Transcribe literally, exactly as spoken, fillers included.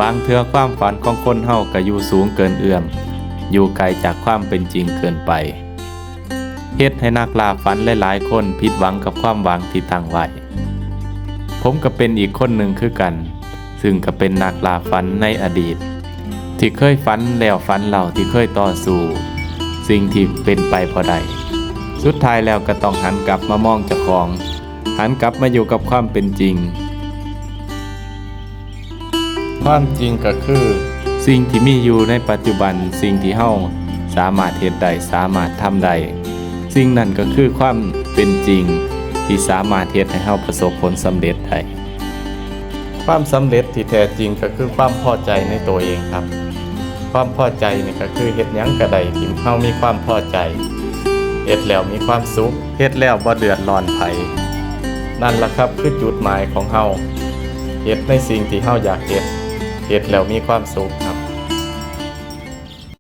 บางเทื่อความฝันของคนเฮาก็อยู่สูงเกินเอื้อม อยู่ไกลจากความเป็นจริงเกินไป เฮ็ดให้นักล่าฝันหลายๆคนผิดหวังกับความหวังที่ตั้งไว้ ผมก็เป็นอีกคนหนึ่งคือกัน ซึ่งก็เป็นนักล่าฝันในอดีต ที่เคยฝันแล้วฝันเล่า ที่เคยต่อสู้สิ่งที่เป็นไปบ่ได้ สุดท้ายแล้วก็ต้องหันกลับมามองเจ้าของ หันกลับมาอยู่กับความเป็นจริง ความจริงก็คือ สิ่งที่มีอยู่ในปัจจุบัน สิ่งที่เฮาสามารถเฮ็ดได้ สามารถทำได้ สิ่งนั้นก็คือความเป็นจริง ที่สามารถเฮ็ดให้เฮาประสบผลสำเร็จได้ ความสำเร็จที่แท้จริงก็คือความพอใจในตัวเองครับ ความพอใจนี่ก็คือเฮ็ดหยังก็ได้ที่เฮามีความพอใจ เฮ็ดแล้วมีความสุข เฮ็ดแล้วบ่เดือดร้อนไผ นั่นล่ะครับคือจุดหมายของเฮา เฮ็ดในสิ่งที่เฮาอยากเฮ็ด เฮ็ดแล้วมีความสุขครับ